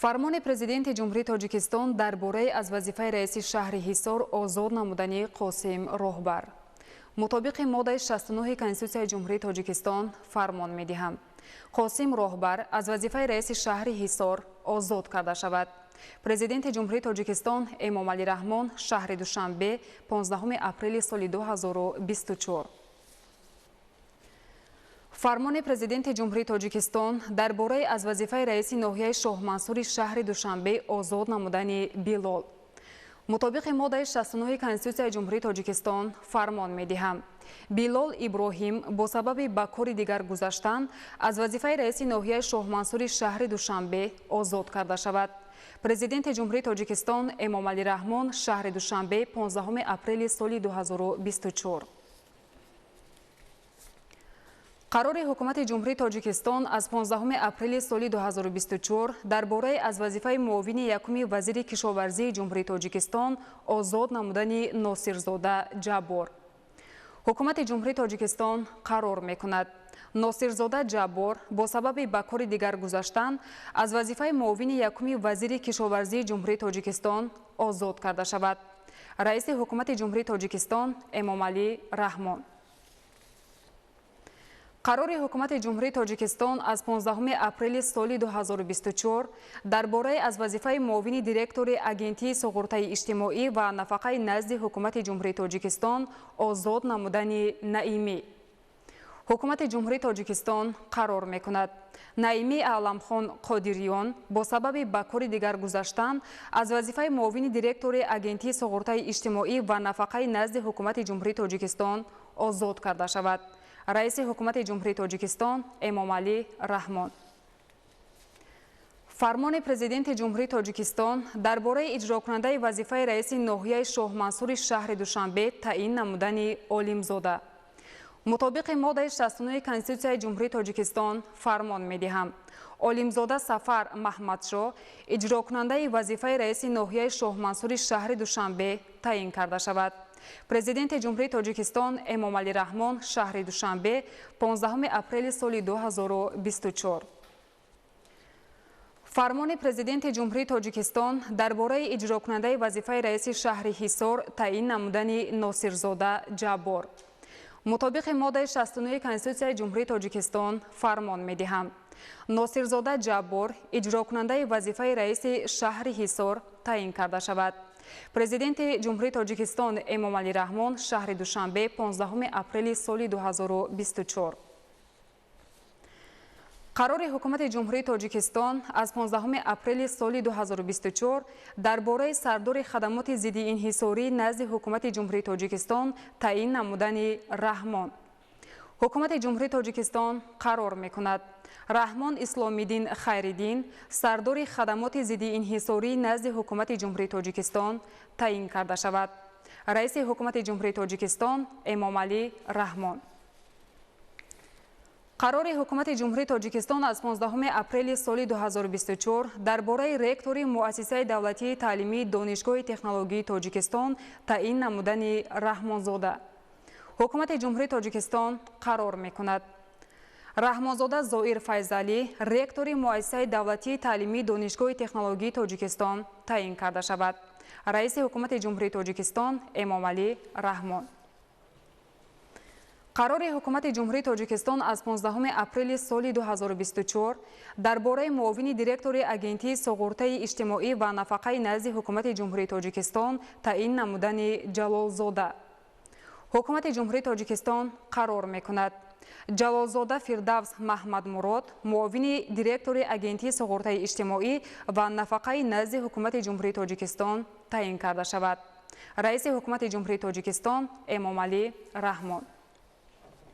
Фармони Президенти Ҷумҳурии Тоҷикистон дар бораи аз вазифаи раиси шаҳри Ҳисор озод намудани Қосим Роҳбар. Мутобиқи моддаи 69 Конститутсияи Ҷумҳурии Тоҷикистон фармон медиҳам. Қосим Роҳбар аз вазифаи раиси шаҳри Ҳисор озод карда шавад. Президенти Ҷумҳурии Тоҷикистон Эмомалӣ Раҳмон, шаҳри Душанбе, 15 апрели соли 2024. Фармони Президенти Ҷумҳурии Тоҷикистон дар бораи аз вазифаи раиси ноҳияи Шоҳмансури шаҳри Душанбе озод намудани Билол. Мутобиқи моддаи 69 Конститутсияи Ҷумҳурии Тоҷикистон фармон медиҳам. Билол Иброҳим бо сабаби ба кори дигар гузаштан аз вазифаи раиси ноҳияи Шоҳмансури шаҳри Душанбе озод карда шавад. Президенти Ҷумҳурии Тоҷикистон Эмомалӣ Раҳмон, шаҳри Душанбе, 15 апрели соли 2024. Қарори Ҳукумати Ҷумҳурии Тоҷикистон аз 15 апрели соли 2024 дар бораи аз вазифаи муовини якуми вазири кишоварзии Ҷумҳурии Тоҷикистон озод намудани Носирзода Ҷаббор. Ҳукумати Ҷумҳурии Тоҷикистон қарор мекунад. Носирзода Ҷаббор бо сабаби ба кори дигар гузаштан аз вазифаи муовини якуми вазири кишоварзии Ҷумҳурии Тоҷикистон озод карда шавад. Раиси Ҳукумати Ҷумҳурии Тоҷикистон Эмомалӣ Раҳмон. Қарори Ҳукумати Ҷумҳурии Тоҷикистон аз 15 апрели соли 2024 дар бораи аз вазифаи муовини директори Агентии суғуртаи иҷтимоӣ ва нафақаи назди Ҳукумати Ҷумҳурии Тоҷикистон озод намудани Наимӣ. Ҳукумати Ҷумҳурии Тоҷикистон қарор мекунад. Наимӣ Аъламхон Қодириён бо сабаби ба кори дигар гузаштан аз вазифаи муовини директори Агентии суғуртаи иҷтимоӣ ва нафақаи назди Ҳукумати Ҷумҳурии Тоҷикистон озод карда шавад. Раиси Ҳукумати Ҷумҳурии Тоҷикистон Эмомалӣ Раҳмон. Фармони Президенти Ҷумҳурии Тоҷикистон дар бораи иҷрокунандаи вазифаи раиси ноҳияи Шоҳмансури шаҳри Душанбе таъин намудани Олимзода. Мутобиқи моддаи 69 Конститутсияи Ҷумҳурии Тоҷикистон фармон медиҳам. Олимзода Сафар Маҳмадшоҳ иҷрокунандаи вазифаи раиси ноҳияи Шоҳмансури шаҳри Душанбе таъин карда шавад. Президенти Ҷумҳурии Тоҷикистон Эмомалӣ Раҳмон, шаҳри Душанбе, 15 апрели соли 2024. Фармони Президенти Ҷумҳурии Тоҷикистон дар бораи иҷрокунандаи вазифаи раиси шаҳри Ҳисор таъин намудани Носирзода Ҷаббор. Мутобиқи моддаи 69 Конститутсияи Ҷумҳурии Тоҷикистон фармон медиҳам. Носирзода Ҷаббор иҷрокунандаи вазифаи раиси шаҳри Ҳисор таъин карда шавад. Президенти Ҷумҳурии Тоҷикистон Эмомалӣ Раҳмон, шаҳри Душанбе, 15 апрели соли 2024. Қарори Ҳукумати Ҷумҳурии Тоҷикистон аз 15 апрели соли 2024 дар бораи сардори хадамоти зиддиинҳисорӣ назди Ҳукумати Ҷумҳурии Тоҷикистон таъин намудани Раҳмон. Ҳукумати Ҷумҳурии Тоҷикистон қарор мекунад. Раҳмон Исломиддин Хайриддин сардори хадамоти зиддиинҳисорӣ назди Ҳукумати Ҷумҳурии Тоҷикистон таъин карда шавад. Раиси Ҳукумати Ҷумҳурии Тоҷикистон Эмомалӣ Раҳмон. Қарори Ҳукумати Ҷумҳурии Тоҷикистон аз 15 апрели соли 2024 дар бораи ректори Муассисаи давлатии таълимии Донишгоҳи технологии Тоҷикистон таъин намудани Раҳмонзода. Ҳукумати Ҷумҳурии Тоҷикистон қарор мекунад. Раҳмонзода Зоир Файзалӣ ректори Муассисаи давлатии таълимии Донишгоҳи технологии Тоҷикистон таъин карда шавад. Раиси Ҳукумати Ҷумҳурии Тоҷикистон Эмомалӣ Раҳмон. Қарори Ҳукумати Ҷумҳурии Тоҷикистон аз 15 апрели соли 2024 дар бораи муовини директори Агентии суғуртаи иҷтимоӣ ва нафақаи назди Ҳукумати Ҷумҳурии Тоҷикистон таъин намудани Ҷалолзода. Ҳукумати Ҷумҳурии Тоҷикистон қарор мекунад. Ҷалолзода Фирдавс Маҳмадмурод муовини директори Агентии суғуртаи иҷтимоӣ ва нафақаи назди Ҳукумати Ҷумҳурии Тоҷикистон таъин карда шавад. Раиси Ҳукумати Ҷумҳурии Тоҷикистон Эмомалӣ Раҳмон.